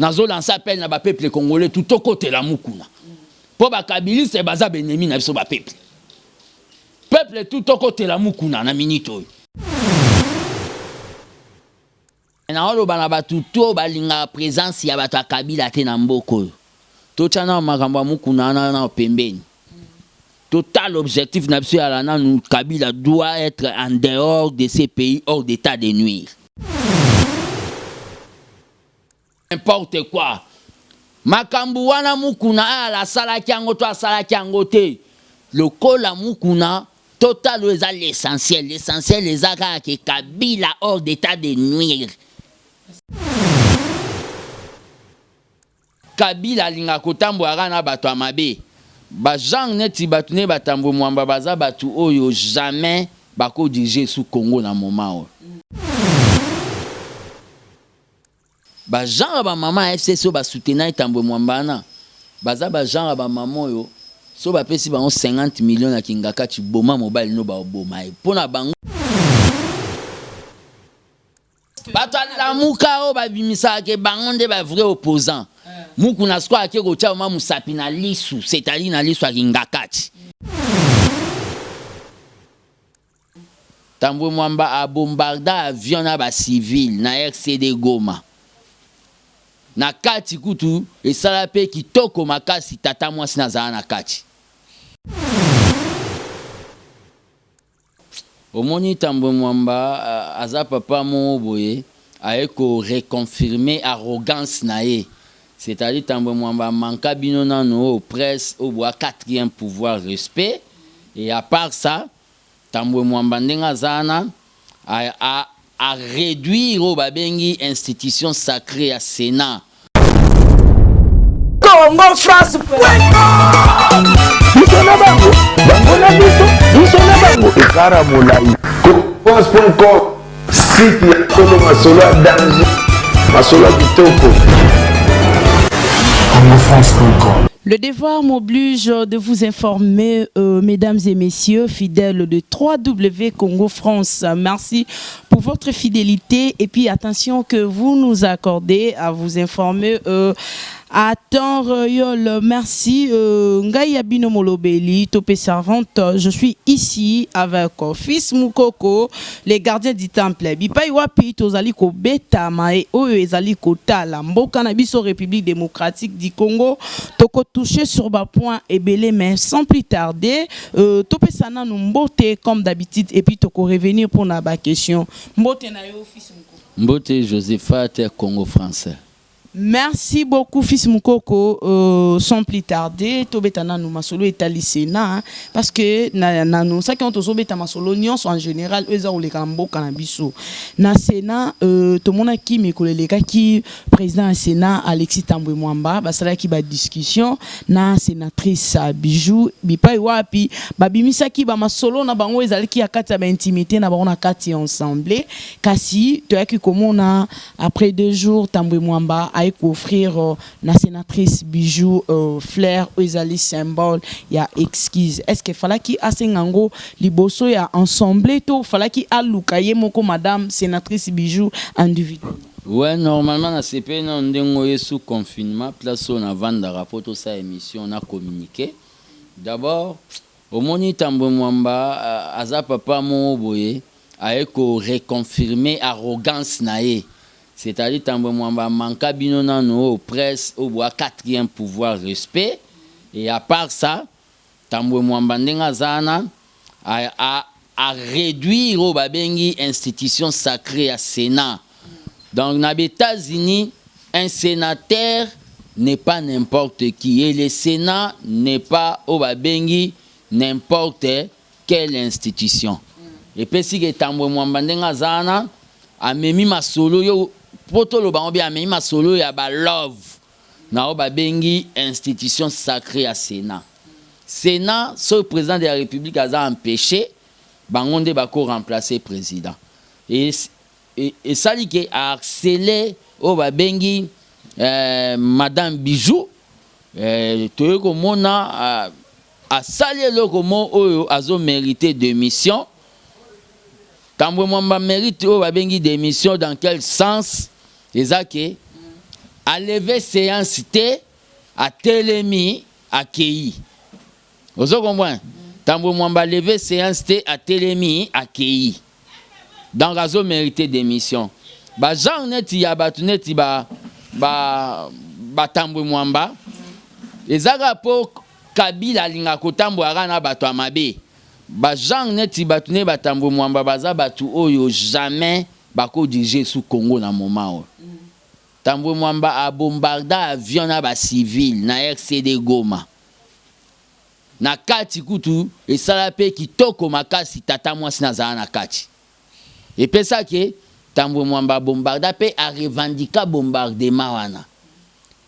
Nazo lancer appel na ba peuple congolais tout tokotela Mukuna. Po ba kabiliste baza ba ennemis na biso ba peuple. Peuple tout tokotela Mukuna na minute oyo. Naoloba na bato tout oyo balingaka presence ya bato ya Kabila te na mboka oyo. Totya nano makambo ya Mukuna wana nano pembeni. Totala objectif na biso ya nanu Kabila doit être en dehors de ce pays hors d'état de nuire. N'importe quoi. Makambu wana Mukuna ayala asalaki yango to asalaki yango te. Lokola Mukuna total oyo eza l'essentiel. L'essentiel eza kaka ke Kabila hors d'état de nuire. Kabila alingaka kotambola kaka na bato ya mabe. Ba genre neti batu ne ba Tambwe Mwamba baza batu oyo jamais bako diriger sous Congo na moment oyo. Ba genre ya ba maman ya FCC oyo ba soutenaki Tambwe Mwamba wana baza ba genre ya ba maman oyo soki ba pesi bango 50 millions na Kingakati boma mobali no bako boma ye po na bango. Bato ya Lamuka oyo ba bimisaka ke bango nde ba vrai opposants Mukuna sikoyo ake kotia mwa musapi na lisu c'est à dire na lisu ya Kingakati. Tambwe Mwamba a bombarda avion na ba civils na RCD Goma. Na kati kutu esala pe kitoko makasi tata mwasi na azala na kati. Omoni Tambwe Mwamba aza papa moko boye aye ko reconfirmer arrogance na ye c'est à dire Tambwe Mwamba a manqua bino nanu oyo presse oyo boa quatrième pouvoir respect et à part ça Tambwe Mwamba ndenge aza wana a a reduire oyo babengi institution sacree ya Senat. Congo France biso na bango bango na biso biso na bango ekara molai france.com site ya solo masolo ya danger masolo ya kitoko congofrance.com Le devoir m'oblige de vous informer, euh, mesdames et messieurs, fidèles de 3W Congo France. Merci pour votre fidélité et puis attention que vous nous accordez à vous informer. Euh, à temps réel, merci. Euh, Ngai Abino Molobeli, topé servante, je suis ici avec euh, fils Mukoko, les gardiens du temple. Bipai wapi tozali kobeta mae oyo ezali kotala mboka na biso République démocratique du Congo toko toucher sur ba points ebele mais sans plus tarder euh, topesa nanu mbote comme d'habitude et puis toko revenir pour na ba question. Mbote na yo fils Mukoko. Mbote Josephat Congo français. Merci beaucoup fils Mukoko euh, sans plus tarder tobeta nanu masolo etali Sénat hein, parce que na nanu saki on tozobeta masolo nyonso en général oyo eza koleka na mboka na biso na Sénat euh, tomonaki mikolo elekaki président ya Sénat Alexis Tambwe Mwamba basalaki ba discussion na sénatrice Bijou bipai wapi babimisaki ba masolo na bango ezalaki ya kati ya ba intimité na bango na kati ya ensemble kasi toyaki komona Après deux jours, Tambwe Mwamba aye ko offrir euh, na sénatrice Bijou euh, fleur oyo ezali symbole ya excuse. Est-ce que falaki asenga yango liboso ya ensemble to falaki aluka ye moko madame sénatrice Bijou individuellement? Ouais, normalement na sepeli nano ndenge oye sous confinement place oyo navandaka mpo tosala émission na communiquer. D'abord omoni Tambwe Mwamba aza papa moko boye Aye ko reconfirmer arrogance na ye c'est à dire Tambwe Mwamba a manqua bino nanu oyo presse oyo boa quatrième pouvoir respect et à part ça Tambwe Mwamba ndenge aza wana a a a reduire oyo babengi institution sacree ya Senat donc na ba Etats Unis un senateur n'est pas n'importe qui et le Senat n'est pas oyo babengi n'importe Quelle institution? Epesi ke Tambwe Mwamba ndenge aza wana amemi masolo yo po toloba yango bien amemi masolo ya ba love na oyo babengi institution sacree ya Senat. Senat soki president de la Republique aza empeche bango nde bako remplacer president. Esali ke a harceler oyo babengi madame Bijou toye komona Asali eloko mo oyo azo merite demission, Tambwe Mwamba merite oyo babengi demission dans quel sens? Eza ke Alever séance te, atelemi, akei. Ozo comprendre? Tambwe Mwamba alever séance te, atelemi, akei. Donc azo mériter démission. Ba genre neti ya bato neti ba Tambwe Mwamba, ezaka po Kabila alingaka kotambola na bato ya mabe. Ba genre neti bato ne baTambwe Mwamba baza bato oyo jamais bakodiriger su Congo na moment oyo. Tambwe Mwamba abombarda avion na bacivile na RCD Goma. Na kati kutu esala mpe kitoko makasi, tata mwasi nazala na kati. Epesaki Tambwe Mwamba abombarda mpe arevendiquer bombardement wana.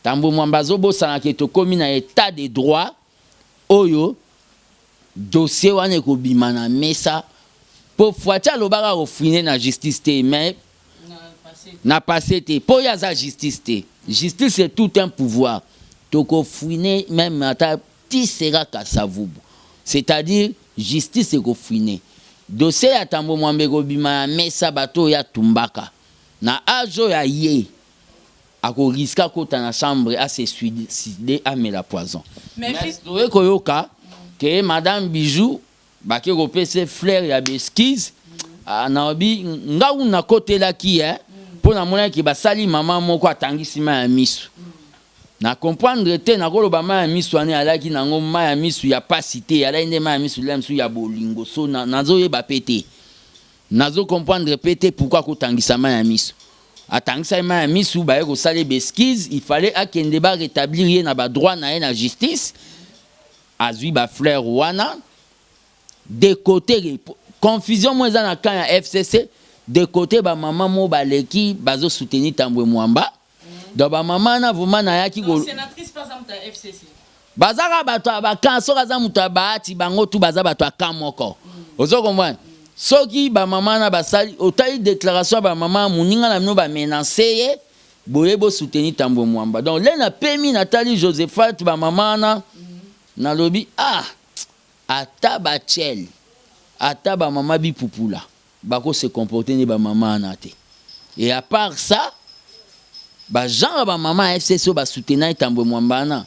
Tambwe Mwamba azobosanaka tokómi na état de droit oyo dossier wana ekobima na mesa, mpo Fatshi alobaka kofouiner na justice te, mais na passé te, mpo oyo aza justice te. Justice, c'est tout un pouvoir. Tokofouiner même ata ti sera Kasavubu, c'est-à-dire justice ekofouiner dossier ya Tambwe Mwamba, ekobima ya mesa. Bato oyo atumbaka na age oyo aye akorisquer akota na chambre, ase suicide, amela poison. Mais toye koyoka ke madame Bijou bake kopesa fleur ya baexcuses. Nalobi ngau nakotelaki ye mpo namonaki basali mama moko atangisi mai ya miso. Na comprendre te, nakoloba mai ya miso wana alaki nango mai ya miso ya pasi te, alaki nde mai ya miso lia miso ya bolingo. So nazoyeba mpe te, nazocomprendre mpe te pourquoi akotangisa mai ya miso. Atangisaki mai ya miso, baye kosala baexcuses. Il fallait akende barétablir ye na badroit na ye na justice. Azwi bafleur wana de côté. Confusion mo eza na camp ya FCC. De côté, bamama mo baleki bazosoutenir Tambwe Mwamba. Donc bamama wana vraiment nayaki bazaka bato ya bacamp. Soki aza moto ya bahati, bango tu baza bato ya camp moko. Ozo comprendre? Soki bamama wana basali, otali déclaration ya bamama moninga na bino, bamenacer ye boye, bosoutenir Tambwe Mwamba. Donc le napemi, natali Josephat, bamama wana, nalobi: ah, ata bachel, ata bamama bipupula bakose comporter nde bamama wana te. Et à part ça, bagenre ya bamama ya FCC oyo basoutenir Tambwe Mwamba wana,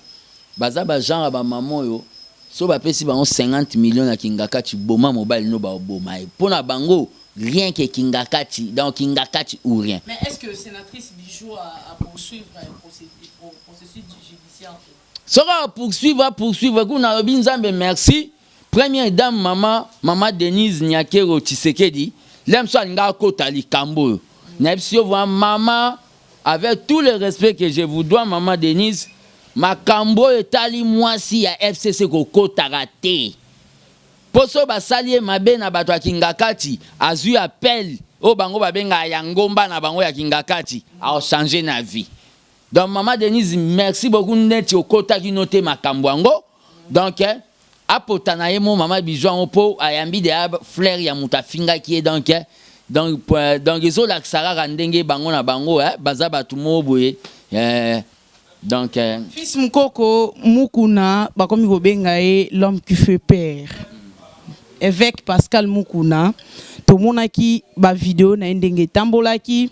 baza bagenre ya bamama oyo so bapesi bango 50 millions na Kingakati, boma mobali no, baboma ye. Mpo na bango, rien que Kingakati, donc Kingakati ou rien. Mais est-ce que sénatrice Bijou a poursuivre un processus judiciaire? Soki apoursuivre, apoursuivre kuna. Alobi Nzambe merci, première dame, mama Denise Nyakero Tshisekedi le mosu alinga akota likambo oyo. Nayebisi yo vraiment, mama, avec tout le respect que je vous dois, mama Denise, makambo oyo etali mwasi ya FCC kokotaka te, mpo so basali ye mabe na bato ya Kingakati, azwi appel oyo bango babengaka ya ngomba na bango ya Kingakati, aochanger na vie. Donc mama Denise, merci beaucoup neti okotaki no te makambo yango. Donc eh, apota na ye mo mama Bijou yango mpo ayambi deya fleur ya moto afingaki ye. Donc eh, donc ezolakisa kaka ndenge bango na bango eh, baza bato moko boye eh, donc eh, Fils Mukoko, Mukuna bakomi kobenga ye l'homme qui fait peur. Évêque Pascal Mukuna, tomonaki bavideo na ye ndenge etambolaki,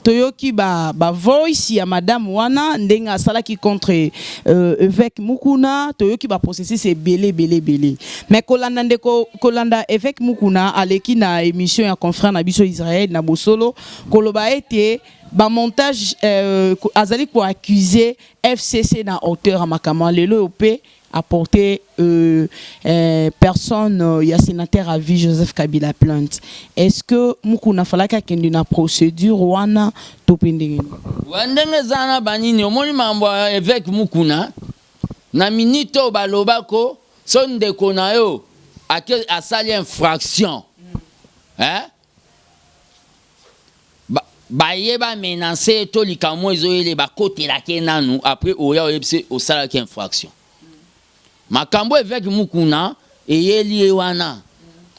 toyoki ba voice ya madame wana ndenge asalaki contre évêque Mukuna, toyoki baprocessus ebele ebele ebele. Mais kolanda ndeko, kolanda évêque Mukuna aleki na émission ya confrère na biso Israël na bosolo, koloba ete bamontage azali koaccuser FCC na auteur ya makambo lelo oyo mpe apporter personne ya sénateur à vie Joseph Kabila plainte. Est-ce que Mukuna falaki akende na procédure wana to mpe ndenge nini? Wa ndenge eza na banini, omoni makambo ya évêque Mukuna na minute oyo balobako so ndeko na yo ake asali infraction, eh? Baye bamenacer ye to likambo ezoyele, bakotelaki ye nanu, après oya oyebisi osalaki infraction. Makambo évêque Mukuna eyeli ye wana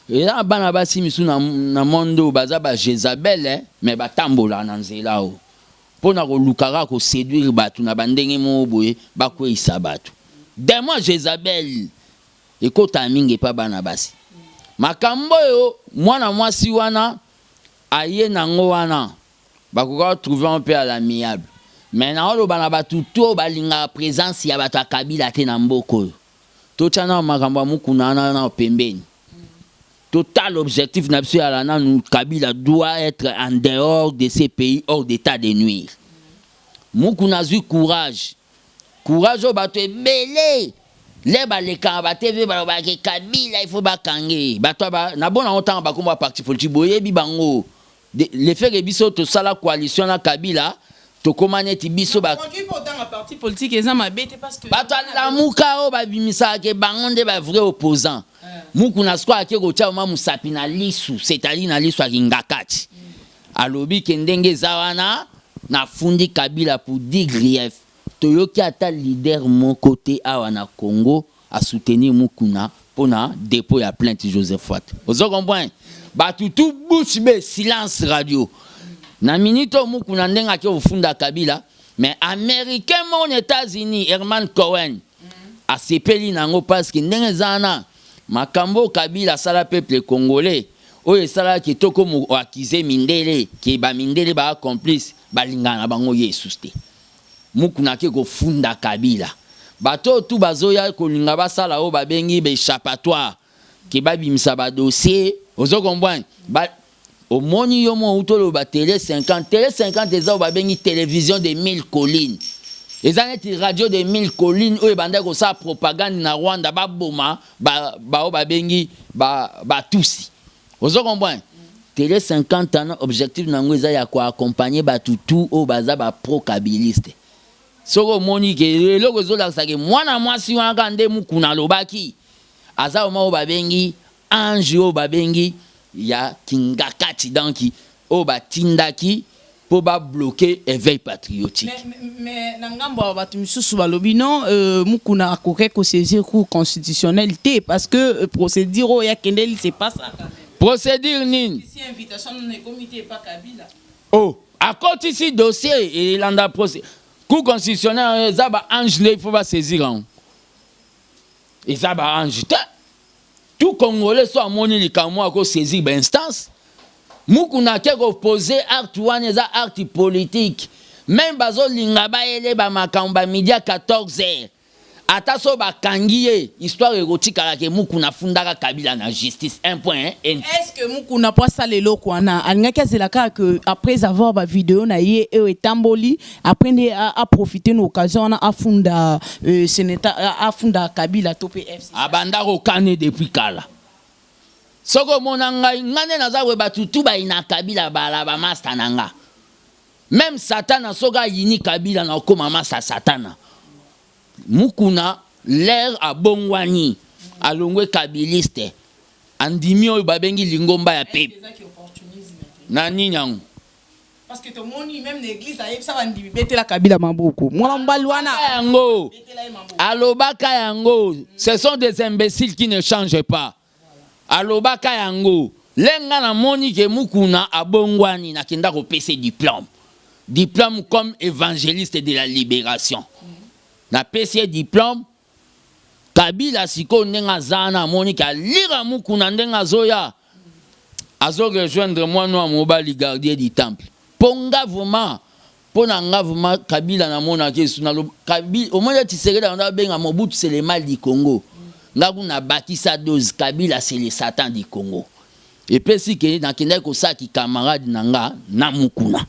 eza na bana basi misu na monde oyo baza bajezabel eh, mais batambola na nzela oyo mpo na koluka kaka koséduire bato na bandenge moko boye, bakweyisa bato. Démon Jezabel ekotaka mingi epa bana basi. Makambo oyo mwana mwasi wana aye nango wana, bakoka trouver mpe à l'amiable. Mais naoloba na bato to balingaka présence ya bato ya Kabila te na mboka oyo, totya na makambo ya Mukuna wana na pembeni, total objectif na biso yala nanu: Kabila doit être en dehors de ces pays, hors d'état de nuire. Mukuna azwi courage, courage oyo bato ebele le balekaka batv balobaka Kabila il faut bakange bato. Na bona yango ntango bakoma parti politique, boyebi bango, le fait que biso tosala coalition na Kabila, tokóma neti biso parti politique eza mabe te parce que bato alamuka oyo babimisaka bango nde bavrai opposant. Mukuna sikoyo ake kotia ma mosapi na lisu, c'est-à-dire na lisu akinga kati, alobi ke ndenge eza wana, nafundi Kabila pour 10 griefs. Toyoki ata leader moko te awa na Congo asoutenir Mukuna mpona dépôt ya plainte. Joseph Wat, ozo comprendre? Bato tu bouche bée, silence radio. Na minute oyo Mukuna ndenge ake kofunda Kabila, mais Américain moko na États-Unis, Herman Cohen, asepeli nango parce que ndenge eza wana, makambo oyo Kabila asala peuple congolais, oyo esalaki toko akize mindele ke bamindele baa complice, balingana na bango yesus te. Mukuna ake kofunda Kabila, bato oyo tu bazoya kolinga basala oyo babengi baéchappatoire ke babimisa badossier. Ozo comprendre? Ba, omoni yo mo outi oloba Télé 50. Télé 50 eza oyo babengi télévision de mille collines, eza neti radio de mille collines oyo ebandaki kosala propagande na Rwanda, baboma baoyo babengi batusi. Ozo comprendre? Télé 50 ans, objectif nango eza ya koaccompagne bato tu oyo baza bapro kabiliste. Soki omoni ke eloko ezolakisaka mwana mwasi wana kaka nde Mukuna alobaki, aza oma oyo babengi ange, oyo babengi ya Kingakati, donc oyo batindaki mpo babloke Éveil patriotique. Mais na ngambo ya bato misusu balobi non, Mukuna akoki kosaisir Cour constitutionnelle te parce que procédure oyo akendeli, c'est pas ça quand même. Procédure nini? Si invitation nano ekomi te epa Kabila. Oh, akotisi dossier elanda procé Cour constitutionnelle eza baange nde il faut basaisir yango, eza baange te. Tout Congolais so amoni likambo akosaisir bainstance. Mukuna ake kopose acte wana, eza acte politique. Même bazolinga bayele bamakambo bamidi ya 14 heures, ata so bakangi ye, histoire ekotikala ke Mukuna afundaka Kabila na justice, un point. Est ce que Mukuna po asala eloko wana alingaki azela kaka que après avoir bavideo na ye oyo etamboli, après nde aprofite na occasion wana afunda sénateur, afunda Kabila to mpe FC? Abanda kokane depuis kala. Soki omona ngai, ngai nde naza boye, bato tu bayina Kabila, bala bamasta na nga. Même Satana soki ayini Kabila, na okóma masta Satana. Mukuna l'air abongwani, alongwe kabiliste, andimi oyo babengi lingomba ya pepe. Na nini yango? Parce que tomoni même na église ayebisa bandimi: betela Kabila maboko, mwana mobali wana. Yango alobaka yango, ce sont des imbéciles qui ne changent pas. Alobaka yango le nga namoni ke Mukuna abongwani, nakenda kopesa diplôme, diplôme comme évangéliste de la libération. Napesi ye diplôme. Kabila sikoyo ndenge aza wana, amoni ke alira Mukuna ndenge azoya, azorejoindre mwana wa mobali gardien du temple. Mpo nga vraiment, mpo na nga vraiment, Kabila namonaki esu. Omoni Tshisekedi anda abenga Mobutu c'est le mal du Congo, nga kuna bakisa dose: Kabila c'est le satan du Congo. Epesi ke nakendaki kosala camarade na nga na Mukuna.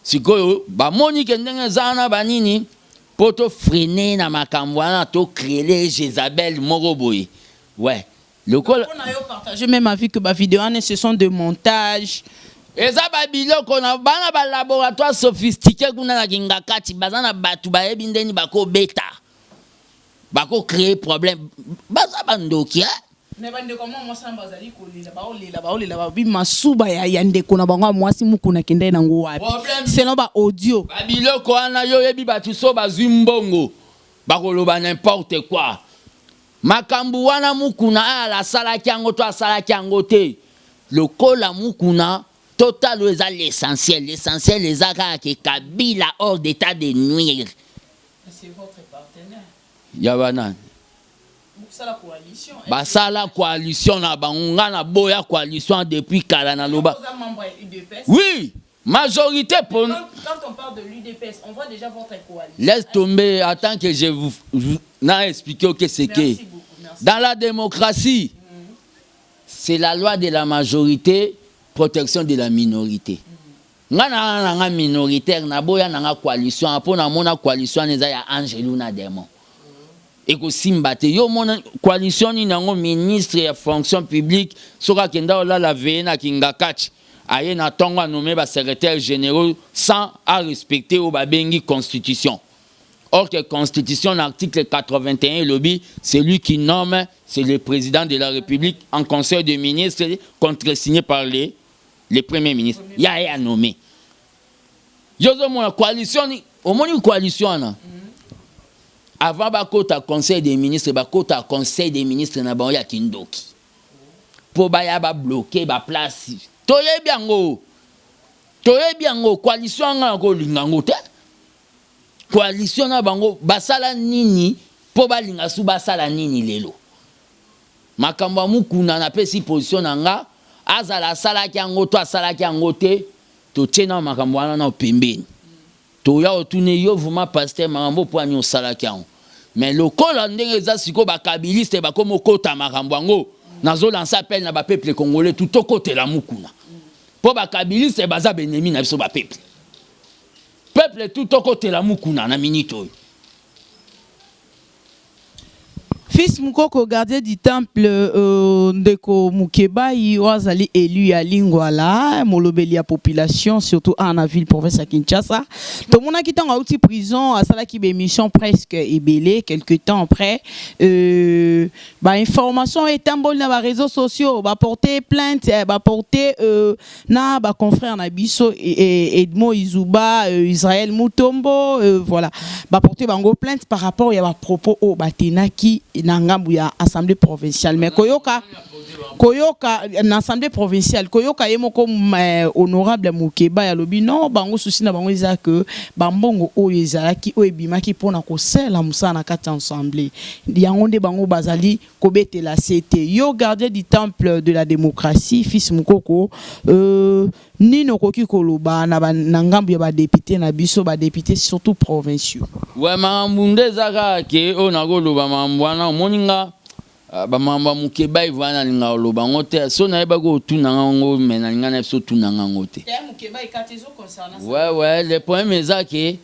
Sikoyo bamoni ke ndenge eza wana, banini mpo tofreine na makambo wana, tocréer Jézabel moko boye, ouais, lokola Mpona yo, partage même avis que bavideo wana, ce sont de montage? Eza babiloko na bana balaboratoire sophistiqué kuna na Kingakati, baza na bato bayebi ndeni bakobeta, bakocréer problème, baza bandoki, eh? Me bandeko mwa mwasi wana bazali kolela, baolela, baolela, babi masuba ya ndeko na bango ya mwasi Mukuna akende nango wapi? Selon baaudio. Babiloko wana, yo oyebi, bato so bazwi mbongo bakoloba n'importe quoi. Makambo wana, Mukuna ayala asalaki yango to asalaki yango te, lokola Mukuna total oyo eza l'essentiel. L'essentiel eza kaka ke Kabila hors d'état de nuire. C'est votre partenaire. Ya banani? Bosala coalition. Basala coalition na bango, nga na boya coalition depuis kala, naloba. Oza membre ya UDPS? Oui. Majorité pour... Quand, quand on parle de l'UDPS, on voit déjà votre coalition. Laisse tomber, attends que je vous, vous n'a expliqué ce que c'est que. Merci beaucoup, merci. Dans la démocratie, c'est la loi de la majorité, protection de la minorité. Nga na na nga minoritaire naboya na nga coalition mpo namona coalition wana eza ya angelu na démon, ekosimba te. Yo mona coalition nini yango? Ministre ya Fonction publique, soki akenda olala veye na Kingakati, aye na ntongo anommé basecrétaire généraux sans arespecter oyo babengi constitution. Or que constitution, article 81 elobi: celui qui nomme, c'est le président de la République en conseil de ministres, contresigné par les premiers ministres. Ya ye anommé. Yo ozomona coalition, omoni coalition wana, avant bakota conseil des ministres, bakota conseil des ministres na bango ya kindoki mpo baya babloquer baplace. Toyebi yango, toyebi yango. Coalition anga na kolinga yango te. Coalition na bango basala nini mpo balinga su basala nini lelo? Makambo ya Mukuna, napesi position na nga. Azala asalaki yango to asalaki yango te, totie na makambo wana na pembeni. Toya otuni yo vraiment, pasteur, makambo mpo ani osalaki yango. Mais lokola ndenge eza sikoyo, bakabiliste bakomi okota makambo yango. Nazolancer appel na bapeuple congolais tu, tokotela Mukuna, mpo bakabiliste baza baennemi na biso bapeuple. Peuple tu, tokotela Mukuna na minute oyo. Fils Mukoko, gardien du temple, ndeko Mukebayi oyo azali élu ya Lingwala, molobeli ya population, surtout na ville province ya Kinshasa. Tomonaki ntango auti prison, asalaki baémission presque ebele. Quelque temps après, bainformation etamboli na baréseaux sociaux, baporte plainte, baporte na baconfrère na biso Edmond Izuba, Israël Mutombo, voilà, baporte bango plainte par rapport ya bapropos oyo batenaki na ngambu ya assemblée provinciale. Mais koyoka na assemblée provinciale, koyoka ye moko honorable Mukeba alobi non, bango souci na bango eza ke bambongo oyo ezalaki, oyo ebimaki mpona kosala mosala na kati ya assemblée, yango nde bango bazali kobetela se te. Yo, gardien du temple de la démocratie, fils Mukoko, nini okoki koloba na ngambu ya badéputé na biso, badéputé surtout provinciaux? We, makambo nde eza kaka ke oyo nakoloba makambo wana, omoni nga bamakambo ya Mukeba wana, nalinga koloba yango te. So nayebaki otunanga yango, me nalinga na biso otunanga yango te. Ouais, le problème eza ke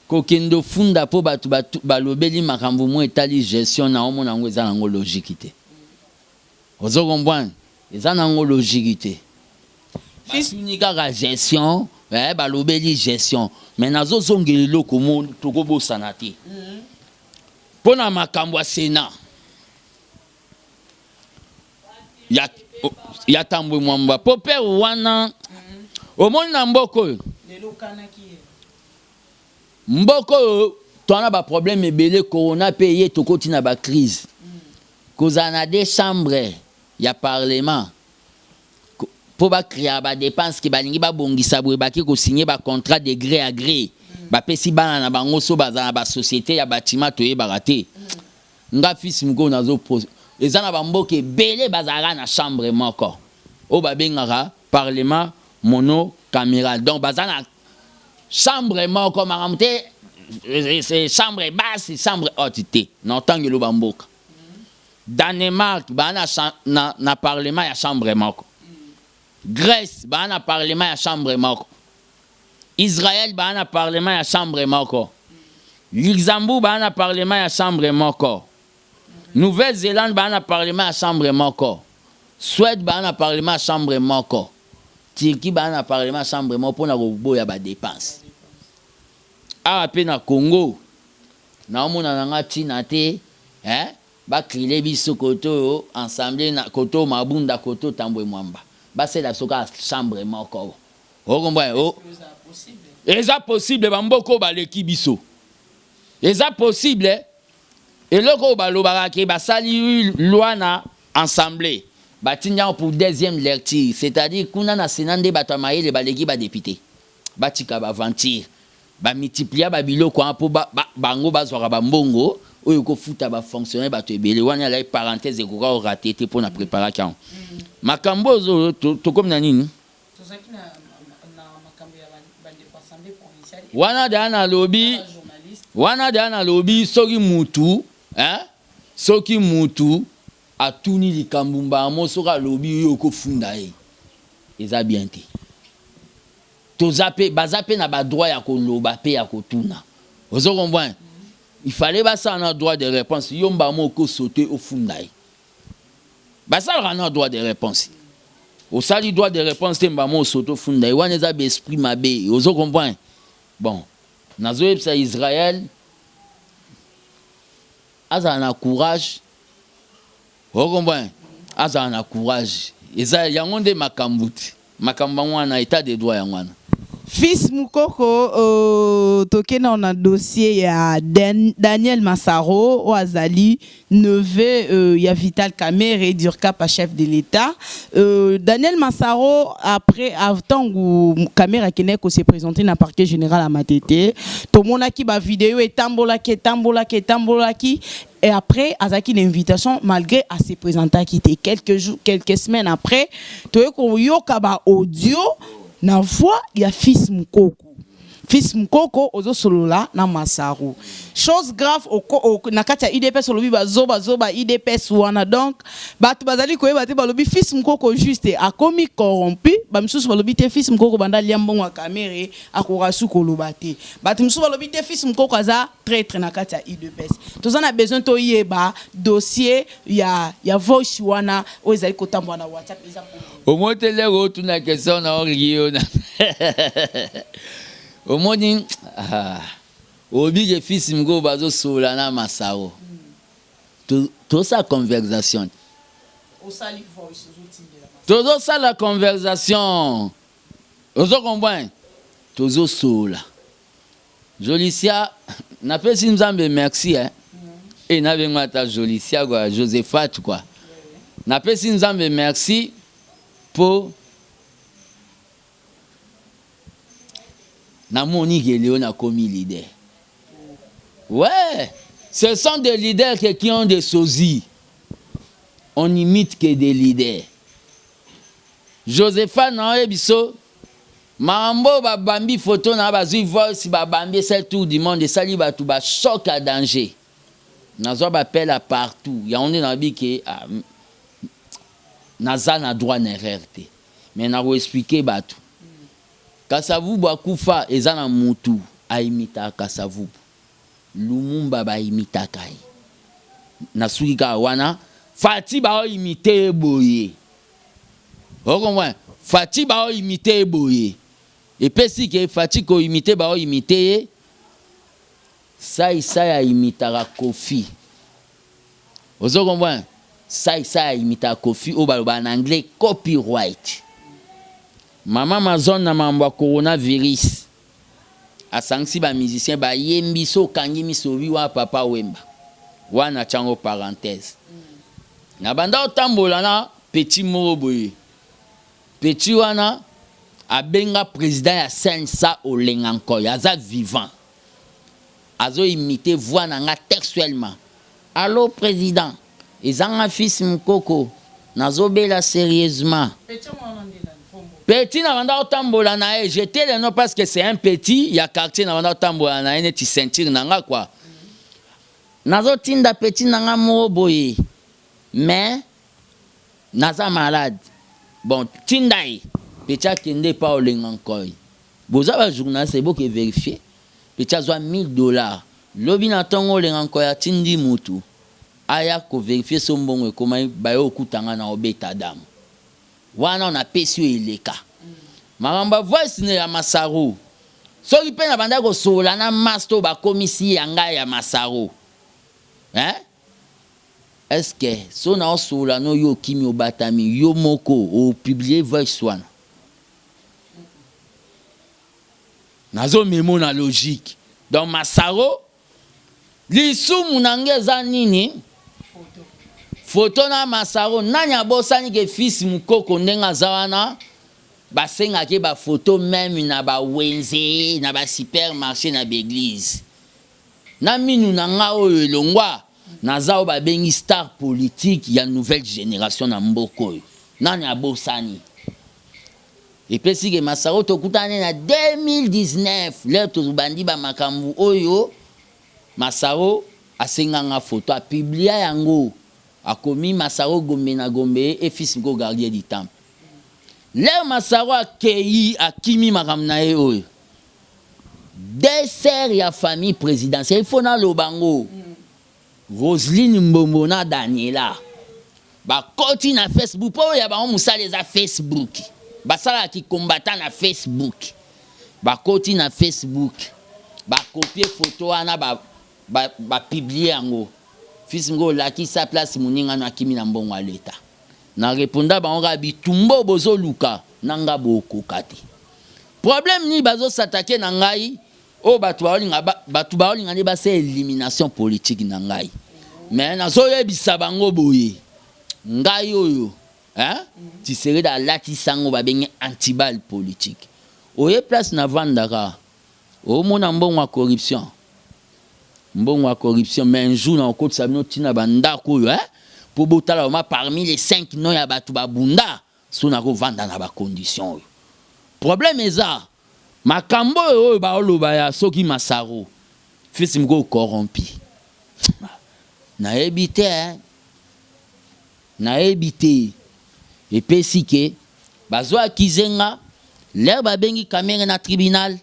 kokende ofunda mpo bato balobeli makambo mo etali gestion na omona yango, eza nango logique te. Ozo comprendre? Eza nango logique te. Batuni kaka gestion, balobeli gestion, mais nazozongela eloko mo tokobosana te mpo na makambo ya Sénat ya Tambwe Mwamba, mpo pere wana omoni na mboka oyo, mboka oyo towana baproblème ebele, corona mpe ye, tokoti na bacrise. Kozala na deux chambre ya parlement mpo bacréer badépense ke balingi babongisa boye, baki kosigner bacontrat de gré à gré, bapesi bana na bango so bazala na basociété ya batima, toyebaka te. Nga fils mokolo nazo, eza na bamboka ebele bazalaka na chambre moko oyo babengaka parlement monocaméral. Donc baza na chambre moko, makambo te chambre basse, chambre haute te. Na otangelo bamboka, Danemark baa na parlement ya chambre moko, Grèce baa na parlement ya chambre moko, Israël baa na parlement ya chambre moko, Luxembourg baa na parlement ya chambre moko, Nouvelle-Zélande baa na parlement ya chambre moko, Suède baa na parlement ya chambre moko, Turquie baa na parlement ya chambre moko mpona koboya badépense. Awa mpe na Congo naomona nanga ntina te, eh? Bakrile biso kote oyo ensemble na kote oyo Mabunda, kote oyo Tambwe Mwamba, basala biso kaka chambre moko. Okomboya eza possible? Bamboka oyo baleki biso, eza possible. Eloko oyo balobaka ke basali loi na assemblée, batindi yango pour deuxième lecture, c'est-à-dire kuna na Sénat nde bato ya mayele baleki badéputé. Batika baventure, bamultiplier babiloko wana mpo bango bazwaka bambongo oyo ekofuta bafonctionnaire, bato ebele wana. Alai parenthèse, ekoka orater te mpo na préparaki yango. Makambo oyo tokomi na nini? Wana deja nalobi, wana deja nalobi soki mutu hein, soki mutu atuni likambo mbala moko soki alobi yo okofunda ye eza bien te. Toza pe baza pe na ba droit ya koloba pe ya kotuna. Ozo comprendre? Il fallait basala na droit de reponse yo mbala moko oko sauter ofunda ye. Basalaka na droit de reponse. Osali droit de reponse te mbala moko osote ofunda ye wana eza ba esprit mabe ozo comprendre? Bon nazo yebisa Israël azala na courage o comprendre? Azala na courage eza yango nde makambu te makambu yango wana etat de droit yango wana. Fils mukoko euh, toke nao na dossier ya Daniel Massaro oyo azali neveu euh, ya Vital Kamerhe Durkapa chef de l'Etat euh, Daniel Massaro après ntango Kamerhe akendaki ko se présenter na parquet général ya Matete tomonaki ba video etambolaki etambolaki etambolaki et après azalaki na invitation malgré a se présentaki te quelques jours quelques semaines après toye koyoka ba audio na voix ya fils Mukoko. Fils Mukoko ozo solola na Massaro. Chose grave oko, oko, na kati ya UDPS olobi ba zoba zoba UDPS wana donc bato bazali koyeba te balobi fils Mukoko juste akomi corrompu ba misusu balobi te fils Mukoko banda alia mbongo ya Kamerhe akoka su koloba te. Bato misusu balobi te fils Mukoko aza traitre na kati ya UDPS. Toza na besoin toyeba dossier ya ya voice wana oyo ezali kotambola na WhatsApp eza Omoni te lere otuna question na origi yo na omoni ah, olobi ke fils moko bazosolola na masaro tosala conversation tozosala conversation ozo comprendre tozosolola Jolicia napesi nzambe merci eh eh nabengo ata Jolicia quoi Josephat quoi napesi nzambe merci po namoni ke lelo nakomi leader ouais ce sont des leaders que qui ont des sosies on imite que des leaders Josephat naoyebiso Makambo oyo ba bambi photo na bazui voice ba bambi esali tour du monde esali batu ba choc ya danger nazua ba appel ya partout yango nde nalobi ke naza na droit na erreur te mais nako expliquer batu kasavubu akufa eza na mutu a imitaka kasavubu lumumba ba imitaka ye nasuki kaka wana Fatshi bao imite ye boye O comprendre? Fatshi bao imiter ye boye. Epesi ke Fatshi ko imiter bao imiter ye. Sai sai a imitaka Koffi. Ozo comprendre? Sai sai a imitaka Koffi oyo balobaka na anglais copyright. Mama Amazon na mambo ya coronavirus asangisi ba musiciens bayembi so okangi miso olobi wana papa Wemba. Wana tia yango parenthèse. Na banda kotambola na petit moko boye, petit wana abenga president ya CNSA Olenga Nkoy, aza vivant, azo imiter voix na nga textuellement, allo president, eza nga fils Mukoko, nazo bela serieusement. Petit na banda kotambola na ye, je tais le nom parce que c'est un petit ya quartier na banda kotambola na ye neti ceinture na nga quoi. Nazo tinda petit na nga moko boye mais naza malade bon tinda ye petit akende epa olenga nkoy boza ba journaliste boke verifier petit azwa 1000 dollars lobi na tongo olenga nkoy atindi mutu aya ko verifier so mbongo ekomaki baye okuta nga na obeta dame wana na pesi yo eleka makambo ya voice ne ya masaru Soki pe na bandaki kosolola na masta oyo bakomisi ya ngai ya Masaro hein est ce que soki nao solola no yo okimi obatami yo moko o publier voice wana? Nazo memo na logique donc Masaro lisumu na nga eza nini? Photo na Masaro nani abosani ke fils Mukoko ndenge aza wana Basengaka ye ba photos meme na ba wenze, na ba super marche, na ba eglise. Na minu na nga oyo elongwa, naza oyo babengi star politique ya nouvelle generation na mboka oyo. Nani abosani? Epesi ke Masaro tokutani na 2019 l'heure tobandi ba makambo oyo. Masaro asenga nga photo, a publia yango, akomi Masaro Gombe na Gombe et fils moko gardien du temple. L'heure Masaro akeyi, akimi makambo na ye oyo, deux sœurs ya famille presidentielle, il faut naloba yango, Roseline Mbombo na Daniela, bakoti na Facebook, po oyo ya bango mosala eza Facebook, basalaka ki combattant na Facebook, bakoti na Facebook, ba copier photo wana, ba publier yango. Fils ngo olakisa place moninga no akimi na mbongo ya l'Etat. Na reponda bango kaka bitumba oyo bozoluka na nga bokoka te. Problème nini bazo s'attaquer na ngai oyo bato baolinga bato baolinga nde basala élimination politique na ngai. Mais nazoyebisa bango boye, ngai oyo, hein, Tshisekedi alatisa yango babengi antiballe politique. Oye place navandaka, omona mbongo ya corruption. Mbongo ya corruption, mais un jour na okotisa bino ntina bandako oyo, hein, po botala vraiment parmi les 5 noms ya bato babunda so nakovanda na bacondition oyo. Problème eza makambo oyo oyo baoloba ya soki Masaro fils moko corrompi, nayebi te, hein? Nayebi te. Epesi ke bazo accuser nga. L'heure babengi Kamerhe na tribunal,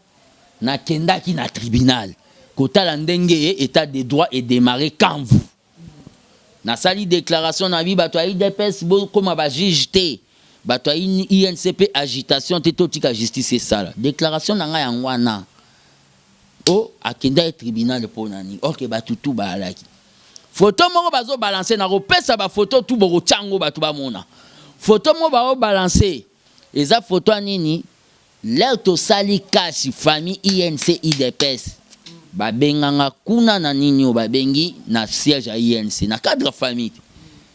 nakendaki na tribunal kotala ndenge état de droit edémarré. Quand vous nasali déclaration na bi, bato ya UDPS bokóma bajuge te, bato ya UNC mpe agitation te, totika justice esala. Déclaration na ngai yango wana. O akendaki tribunal mpo na nini? Ok, bato tu baalaki foto moko bazobalancer, na kopesa bafoto tu bokotya yango, bato bamona foto moko baobalancer. Eza foto ya nini? L'heure tosali kasi famille UNC UDPS, babenganga kuna na nini oyo babengi na siège ya UNC na cadre famille te.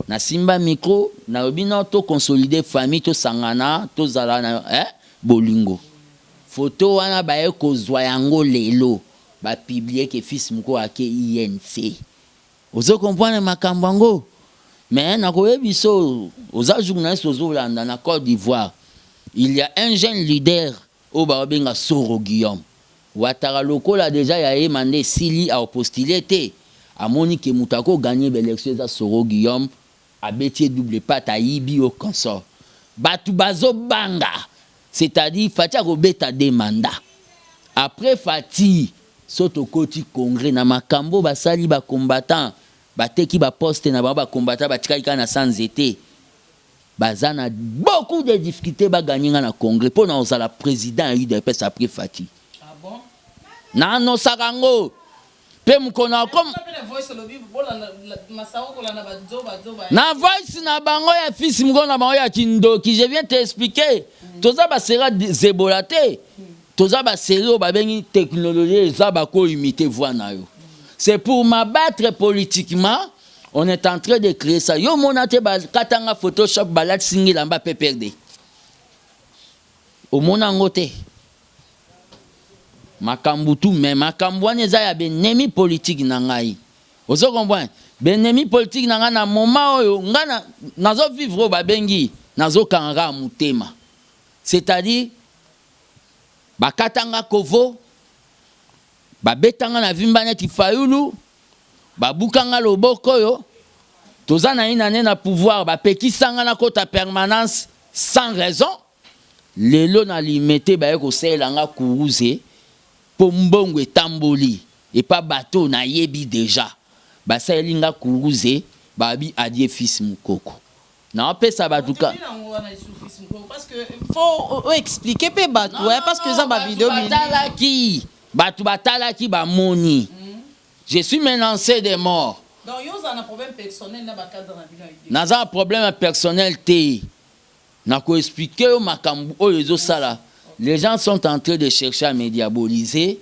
Nasimba micro, nalobi no toconsolider famille, tosangana, tozala na bolingo. Foto wana baye kozwa yango lelo, bapublier ke fils moko ake UNC. Ozo comprendre makambo yango? Mais nakoyebi biso, oza journaliste, ozolanda. Na Côte d'Ivoire, il y a un jeune leader oyo baobenga Soro Guillaume Ouattara. Lokola déjà ya ye manda esili, aopostuler te, amoni ke moto akogagner baélection eza Soro Guillaume. Abeti ye double patte, ayibi yo consort. Bato bazobanga, c'est-à-dire Fatshi akobeta deux mandats. Après Fatshi, so tokoti congrès na makambo basali, bacombattant bateki baposte na bango, bacombattant batikali kaka na sa nzete, baza na beaucoup de difficulté bagagner nga na congrès mpo na kozala président ya UDPS après Fatshi. Ah bon? Nanosaka yango mpe mokolo akom na voice na bango ya fils moko na bango ya kindoki. Je viens t'expliquer, toza basera zebola te, toza basérie oyo babengi technologie, eza bakoimiter voix na yo. C'est pour m'abattre politiquement, on est en train de créer ça. Yo mona te, bakatanga Photoshop, balatisi ngi elamba PPRD, omona yango te makambo tu. Mais makambo wana eza ya baennemi politique na ngai. Ozo comprendre? Baennemi politique na ngai na moment oyo ngai nazovivre oyo babengi nazokanga kaka motema, c'est-à-dire bakatanga kovo, babetanga na vimba neti Fayulu, babukanga loboko oyo. Toza na ye na ne na pouvoir, bapekisanga nakota permanence sans raison. Lelo na Limete, baye kosalela nga kuruze mpo mbongo etamboli epa bato nayebi déjà. Basaleli nga kuruze, babi adie fils Mokoko. Naopesa bato ka Parce que faut expliquer mpe bato, parce que eza bavideo. Batalaki, bato batalaki, bamoni je suis menacé de mort. Donc yo ozala na problème personnel na bacadre na bino? Naza na problème personnel te. Nakoexpliquer yo makambo oyo ezosala. Les gens sont en train de chercher à me diaboliser,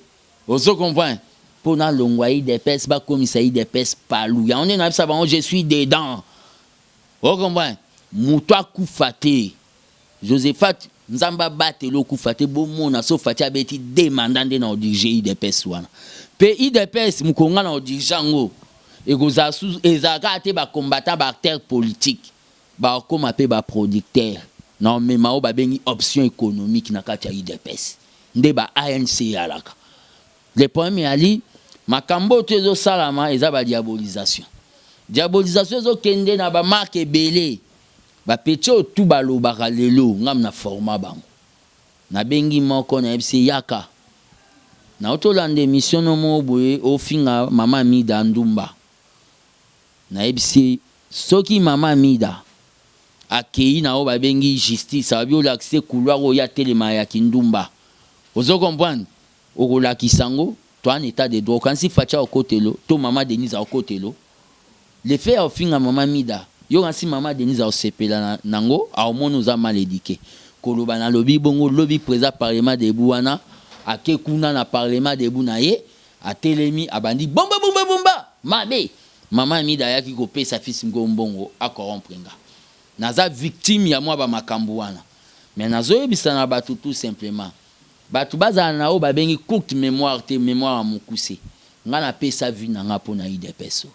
ozo comprendre, mpo nalongwa UDPS, bakomisa UDPS palu. Yango nde nayebisa bango, je suis dedans, ocomprendre? Moto akufa te, Josephat, Nzambe abatela, okufa te. Bomona so Fatshi abeti deux mandats, nde na odirige UDPS wana. Mpe UDPS mokonga na odirige yango, ekozala ezala kaka te bacombattant, baacteur politique, bakóma mpe baproducteur. Na omema oyo babengi option économique na kati ya UDPS nde ba ANC eyalaka. Le problème eyali makambo oyo to ezosalama eza badiabolisation. Diabolisation ezokende na bamarke ebele. Bapeti oyo tu balobaka lelo, ngam na forma bango. Nabengi moko, nayebisi yaka naotolanda émission no moko boye, ofinga mama Amida ndumba. Nayebisi soki mama Amida akei na oyo babengi justice, abi olakise couloir oyo atelema ya kindumba, ozo comprendre, okolakisa yango. To en état de droit, okanisi Fatshi akotelo to mama Denise akotelo? Le fait ya ofinga mama Mida, yo kanisi mama Denise akosepela nango? Aomoni oza mal éduqué koloba. Nalobi bongo, lobi président Parlement debout wana ake kuna na Parlement debout na ye, atelemi, abandi bomba bomba bomba mabe. Mama Mida ayaki kopesa fils ngo mbongo acorrompre nga. Naza victime ya mwa bamakambo wana, mais nazoyebisa na bato tout simplement, bato bazala na oyo babengi courte mémoire te, mémoire ya mokuse. Nga napesa vie na nga mpo na UDPS.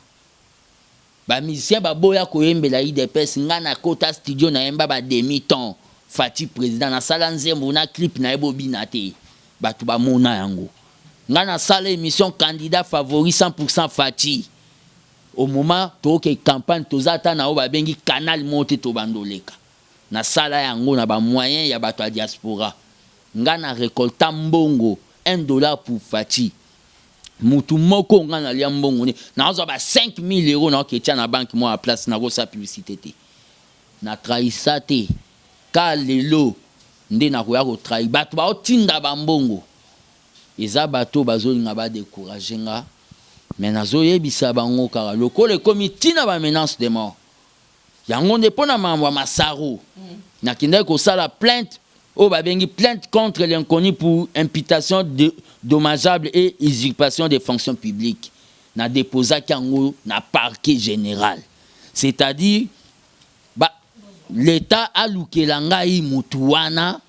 Bamusicien baboya koyembela UDPS, nga nakota studio, nayemba bademi ton Fatshi président, nasala nzembo na clip na ye, bobina te, bato bamona yango. Nga nasala émission Candidat favori 100 Fatshi au moment toke campagne, toza ata na oyo babengi canal moko te, tobanda oleka. Nasala yango na bamoyen ya bato ya diaspora. Nga na récolta mbongo 1 dollar pour Fatshi. Mutu moko nga nalia mbongo ne nazwa ba 5000 euros, naoketia na banque moko ya place, nakosala publicité te, natrahisa te. Ka lelo nde nakoya kotrahir bato baotinda bambongo, eza bato bazolinga badécourage nga, me nazoyebisa bango kaka lokola ekomi ntina bamenace de mort. Yango nde mpo na makambo ya Masaro, nakendaki kosala plainte oyo babengi plainte contre l'inconnu pour imputation de, dommageable et usurpation des fonctions publiques. Nadéposaki yango na parquet général, c'est-à-dire l'État alukela ngai motu wana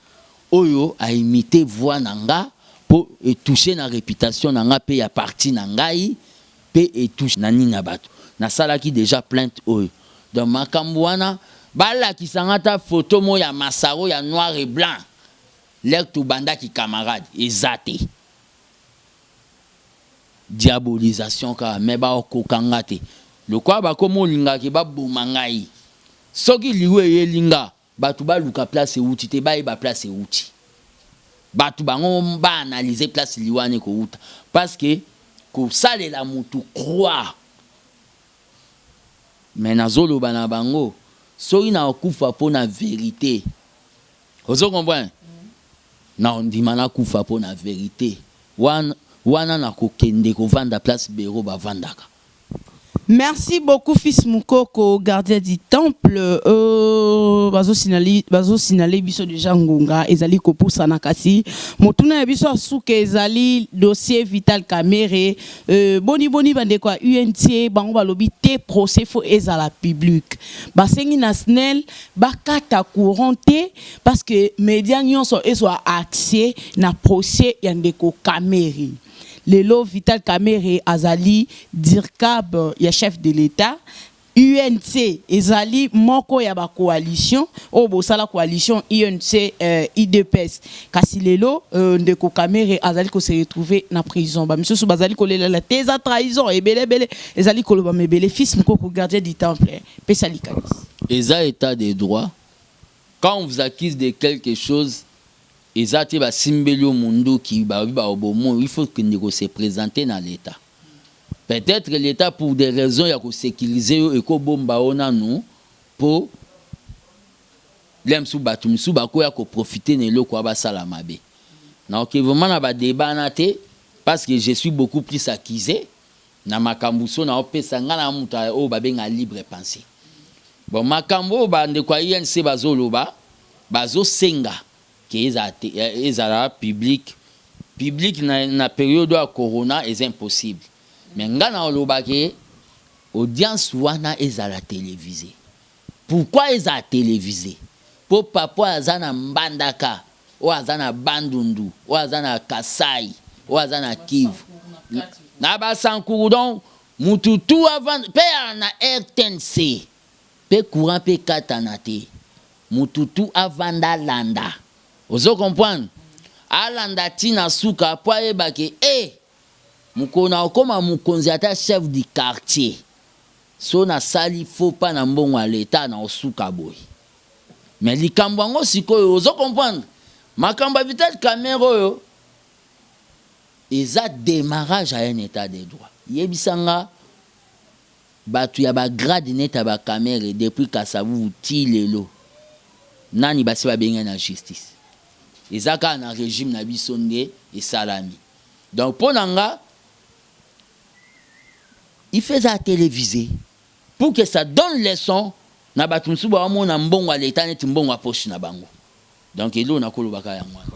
oyo aimite voix na nga mpo etouche na réputation na nga mpe ya parti na ngai mpe etouche na nini na bato. Nasalaki déjà plainte oyo. Donc makambo wana, balakisa nga ata photo moko ya Masaro ya noir et blanc lere tobandaki camarade, eza te. Diabolisation kaka, me bakoka nga te. Lokola bakoma olingaki baboma ngai, soki liwa eyeli nga, bato baluka place euti te, bayeba place euti. Bato bango baanalyse place liwa wana ekouta, parce que kosalela motu croix. Me nazoloba na bango, soki nakokufa mpo na vérité, ozo comprendre, na ondima nakufa mpo na vérité wana, wana nakokende kovanda place bero bavandaka. Merci beaucoup, fils Mukoko, gardien du temple. Bazo signaler biso déjà ngonga ezali kopusana, kasi motuna ya biso asuka ezali dossier Vital Kamerhe. Boni boni bandeko ya UNC, bango balobi te procès faut ezala public. Basengi na SNEL bakata courant te parce que média nyonso ezwa accès na procès ya ndeko Kamerhe. Lelo Vital Kamerhe azali dircab ya chef de l'État. UNC ezali moko ya bacoalition oyo bosala, coalition UNC UDPS, kasi lelo ndeko Kamerhe azali kose retrouver na prison. Bamisusu bazali kolelela te eza trahison, ebele ebele ezali koloba mebele. Fils Mokoko, gardien du temple, pesa likanisi. Eza état de droit. Quand on vous accuse de quelque chose, eza te basimbeli yo munduki, balobi baobomo, il faut kende kose présenter na l'État. Peut-être l'État, pour des raisons ya kosécuriser yo, ekobomba yo nanu mpo le mosusu bato mosusu bakoya koprofite na eloko wana basala mabe. Naoke vraiment na badébat na te, parce que je suis beaucoup plus accusé na makambo so naopesa ngai na moto oyo babenga libre pensée. Bon, makambo oyo bandeko ya UNC bazoloba, bazosenga ke ezala public. Public na période ya corona eza impossible, mais ngai na oloba ke audience wana ezala télévisé. Pourquoi ezala télévisé? Mpo papa aza na Mbandaka, oyo aza na Bandundu, oyo aza na Kasai, oyo aza na Kivu, na Basankuru, donc mutu tu avant mpe ya na RTNC mpe courant mpe ekatana te. Mutu tu avanda alanda, ozo comprendre, alanda ti na suka po ayeba ke eh mokolo nakokoma mokonzi ata chef du quartier, soki nasali faux pas na mbongo ya l'etat nakosuka boye. Mais likambo yango sikoyo ozo comprendre, makambo ya Vital Kamerhe oyo eza demarrage ya un etat de droit. Yebisa nga batu ya ba grade neti ya ba Kamerhe depuis Kasavubu tii lelo nani basi ba bengi na justice? Eza kaka na regime na biso nde esalami. Donc pona nga il faut ezala televise pour que ça donne leçon na batu mosusu bao mona mbongo ya l'etat neti mbongo ya poche na bango. Donc eloko nako loba kaka yango wana.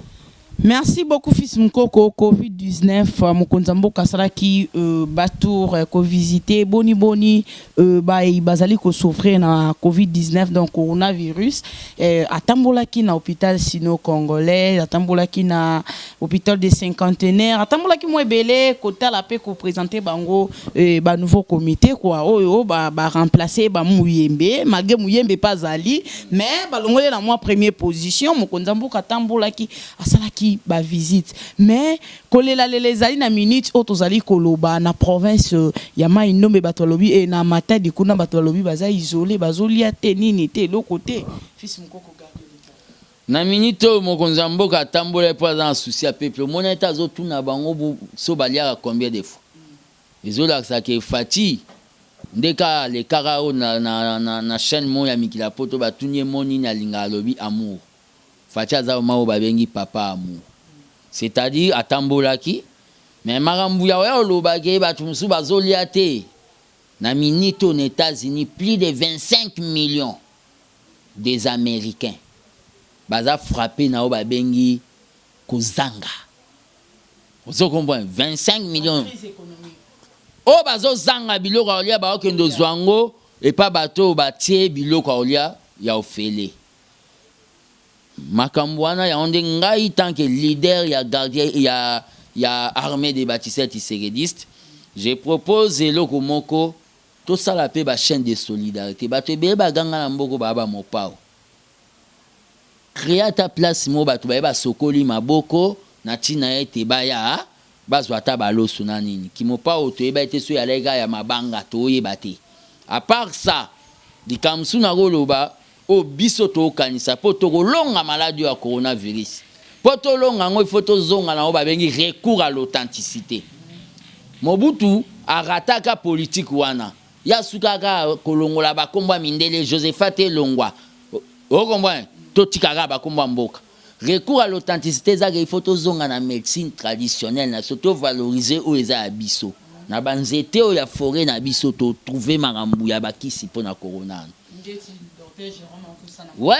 Merci beaucoup fils Mukoko. Covid 19, mokonzi ya mboka asalaki ba tour ko visiter boni boni bayi bazali ko souffrir na Covid 19, donc coronavirus. Atambolaki na hopital sino congolais, atambolaki na hopital de cinquantenaire, atambolaki mwa ebele kotala pe ko presenter bango ba nouveau comité quoi, oyo ba remplacer ba Muyembe, malgré Muyembe pe azali, mais balongoli na mwa première position. Mokonzi ya mboka atambolaki, asalaki ba visite, mais kolelalela ezali na minute oyo tozali koloba na province ya Mai Ndombe, bato balobi na Matadi kuna bato balobi baza isole, bazolia te, nini te, eloko te. Fils Mukoko, garde l'État. Na minute oyo mokonzi ya mboka atambola mpo aza na souci ya peuple, omoni ete azotuna bango so baliaka combien de fois. Ezolakisa ke Fatshi nde kaka alekaka oyo na chaîne moko ya mikili ya poto, batuni ye mo nini alingaka, alobi amour. Fatshi aza vraiment oyo babengi papa amour, c'est-à-dire atambolaki, mais makambo ya oya oloba ke bato mosusu bazolia te. Na minute oyo na États-Unis, plus de 25 millions des Américains baza frappé na oyo babengi kozanga. Ozo comprendre? 25 millions oyo bazozanga biloko ya kolia, bakokende ozwa yango epa bato oyo batie biloko ya kolia ya ofele. Makambo wana yango nde ngai, tant que leader ya gardien ya armée de bâtisseurs tshisekediste, je propose eloko moko: tosala mpe bachaîne de solidarité. Bato ebele baganga na mboka baya bamopao, créer ata place moko bato baye basokoli maboko na ntina ete baya bazwa ata baloso na nini. Kimopao toyeba ete so ezalaki kaka ya mabanga, toyeba te. À part ça, likambo mosusu nakoloba oyo biso tokanisa mpo tokolonga maladi oyo ya coronavirus, mpo tolonga yango, il faut tozonga na oyo babengi recours à l'authenticité. Mobutu arataka politique wana, ya suka kaka kolongola bakombo ya mindele, Josephat elongwa, okomboa, totika kaka bakombo ya mboka. Recours à l'authenticité ezaka il faut tozonga na médecine traditionnelle na biso, tovaloriser oyo eza ya biso na banzete oyo ya forêt na biso, totrouve makambo ya bakisi mpo na corona. Ouais,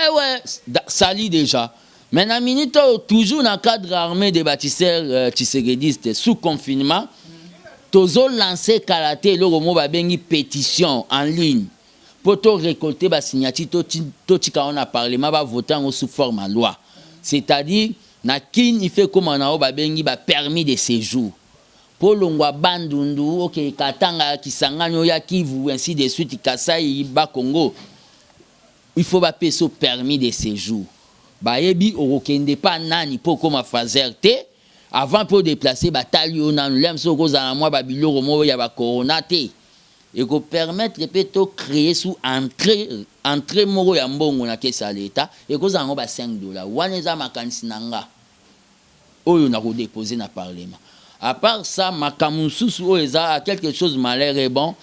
sali déjà. Mais na minute oyo, toujours na cadre armée de bâtisseurs tshisekediste sous confinement, tozolancer kala te eloko moko babengi pétition en ligne mpo torécolter basignature, totika yango na parlement, bavote yango sous forme ya loi. C'est-à-dire na Kine, il faut ekóma na oyo babengi bapermis de séjour mpo longwa Bandundu, okeke Katanga, Kisangani, oya Kivu, ainsi de suite, Kasai, Bakongo, il faut bapesa permis de séjour. Bayebi okokende pa nani mpo okóma faser te. Avant mpe odéplacer, batali yo nanu lem soki okozala na mwa babiloko moko ya bacorona te. Ekopermettre mpe tocréer sous entrée moko ya mbongo na caisse ya leta, ekozala yango ba 5 $. Wana eza makanisi na nga oyo nakodépose na parlement. À part ça, makambo mosusu oyo eza à quelque chose malheur est bon.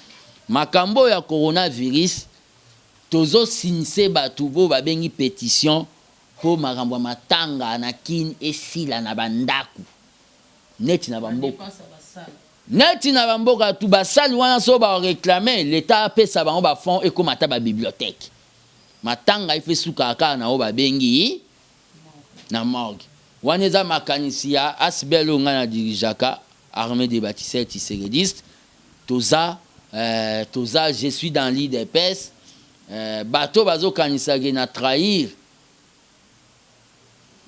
Makambo oyo ya coronavirus, tozosinise bato oyo babengi pétition mpo makambo ya matanga na Kini esila na bandako neti na bamboka, neti na bamboka tu. Basali wana so baréclamer leta apesa bango bafonds, ekóma ata babibliothèque. Matanga ife esukaka kaka na oyo babengi na morgue. Wana eza makanisi ya asbl oyo ngai na dirigeaka, armée de bâtisseurs tshisekediste. Toza, je suis dans l'UDPS. Bato bazokanisaki na trahir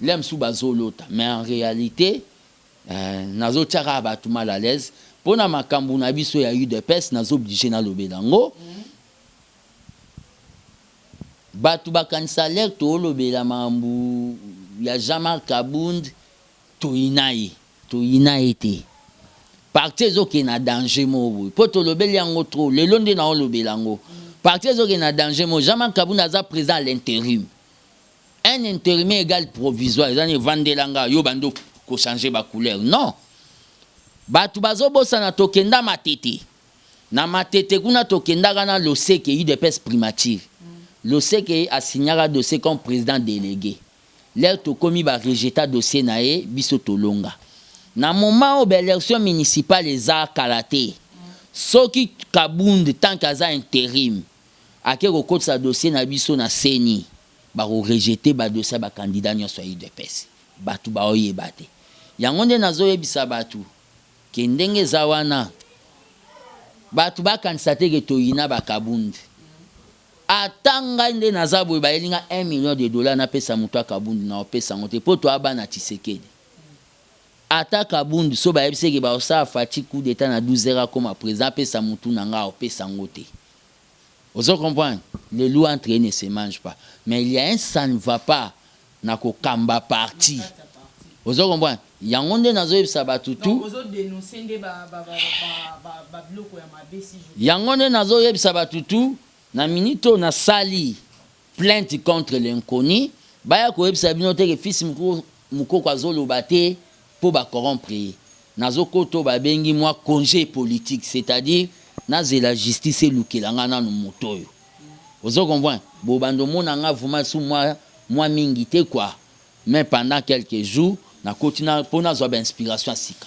le mosusu bazolota, mais en réalité nazotia kaka bato mal à l'aise mpo na makambo na biso ya UDPS. Nazooblige nalobela yango. Bato bakanisa lere toolobela makambo ya Jean-Marc Kabund, toyina ye, toyina ye te. Parti ezokende na danger moko boye mpo tolobeli yango trop. Lelo nde naolobela yango, parti ezokende na danger moko. Jean-Marc Kabund aza président à l'intérim. Un intérimaire égale provisoire. Eza ni evandela nga yo bando kochanger bacouleur. Non, bato bazobosana, tokenda Matete. Na Matete kuna tokendaka na Loseke, UDPS primature. Loseke asignaka dossier comme président délégué. Lere tokomi, barejeta dossier na ye, biso tolonga. Na moment oyo baélection municipale eza kala te, soki Kabund tant que aza intérim ake kokotisa dossier na biso na CENI, bakorejeter badossier ya bacandidat nyonso ya UDPS. Bato baoyeba te. Yango nde nazoyebisa bato ke ndenge eza wana, bato bakanisa te ke toyina baKabund. Ata ngai nde naza boye, bayeli nga 1 million de dollar, napesa moto aKabund, na opesa yango te, mpo toya bana Tshisekedi. Ata Kabund so bayebisi eke baosala Fatshi coup d'état na 12 heures, akoma président, apesa motu na ngai, opesa yango te. Ozo comprendre? Le loup entre eux ne se mange pas, mais il y a un ça ne va pas na kokamba parti. Ozo comprendre? Yango nde nazoyebisa bato tu. Ozodénonce nde babiloko ya mabe si je Yango nde nazoyebisa bato tu. Na minute oyo nasali plainte contre l'inconnu, baya koyebisa bino te ke fils Mokoko azoloba te mpo bacorrompre ye. Nazokota oyo babengi mwa congé politique, c'est-à-dire nazela justice elukela nga nanu moto oyo. Ozo comprendre? Bobanda omona nga vraiment su mwa mingi te quoi, mais pendant quelques jours nakoti na mpo nazwa bainspiration ya sika.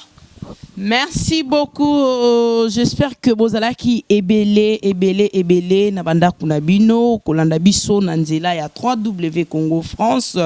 Merci beaucoup. J'espère que bozalaki ebele ebele ebele na bandako na bino kolanda biso na nzela ya 3W Congo France.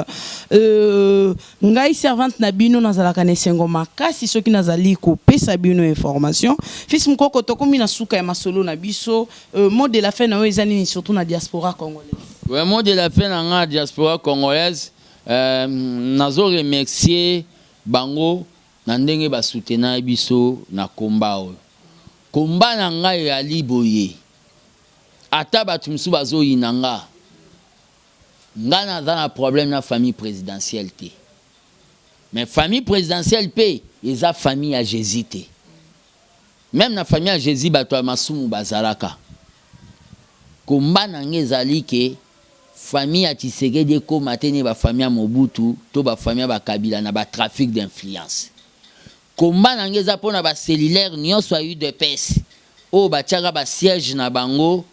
Ngai servante na bino, nazalaka na esengo makasi soki nazali kopesa bino information. Fils Mukoko, tokomi na suka ya masolo na biso. Mot de la fin na yo eza nini, surtout na diaspora congolaise? Ouais, mot de la fin na nga, diaspora congolaise, nazo remercier bango na ndenge basoutenir biso na komba oyo. Komba na ngai eyali boye: ata bato mosusu bazoyina nga, nga naza na problème na famille présidentielle te, mais famille présidentielle mpe eza famille ya Jésus te. Même na famille ya Jésus bato ya masumu bazalaka. Komba na ngai ezali ke famille ya Tshisekedi ekóma te ne bafamille ya Mobutu to bafamille ya baKabila na batrafic d'influence. Komba na ngai eza mpona bacellulaire nyonso ya UDPS oyo batiaka basiège na bango,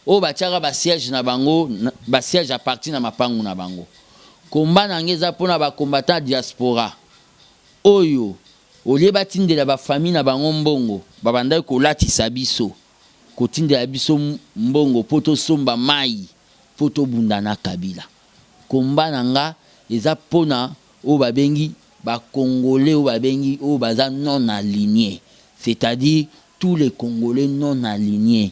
oyo batiaka basiège na bango, basiège à partir na mapangu na bango. Komba na ngai eza mpona bacombattant diaspora oyo olie batindela bafamille na bango mbongo, babandaki kolatisa biso, kotindela biso mbongo mpo tosomba mai mpo tobunda na Kabila. Komba na nga eza mpona oyo babengi bacongolais, oyo babengi oyo baza non aligné, c'est-à-dire tous les Congolais non alignés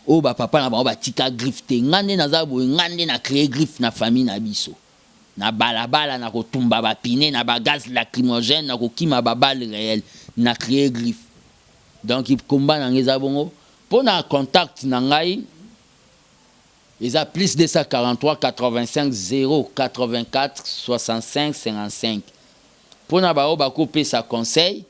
oyo bapapa na bango batika griffe te. Nga nde naza boye, nga nde na créé griffe na famille na biso na balabala, na kotumba bapine na bagaz lacrymogène, na kokima baballes réelles, na créé griffe. Donc komba na ngai eza bongo. Mpo na contact na ngai eza plus 243 85 0 84 65 55. Mpo na baoyo bakopesa conseil,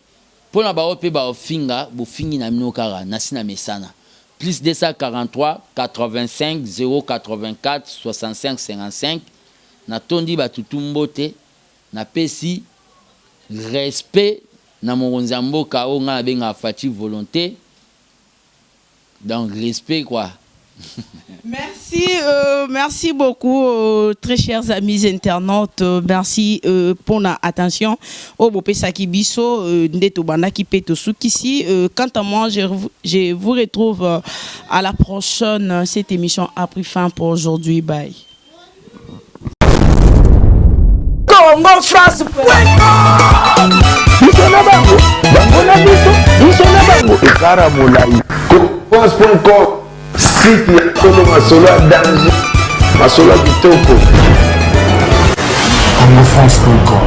mpo na baoyo mpe baofinga, bofingi na bino kaka nasi na mesana. Plus 243 85 084 65 55. Natondi batutu mbote, napesi respect na mokonzi ya mboka oyo ngai nabengaka Fatshi Volonté. Donc respect quoi. Merci, merci beaucoup, très chers amis internautes. Merci pour la attention. Oyo bopesaki biso, nde tobandaki pe tosukisi. Quant à moi, je vous retrouve à la prochaine. Cette émission a pris fin pour aujourd'hui. Bye. Congo France. Biso na bango, bango na biso, biso na bango, ekara molai. France.com, site ya solo, masolo ya danger, masolo ya kitoko. congofrance.com.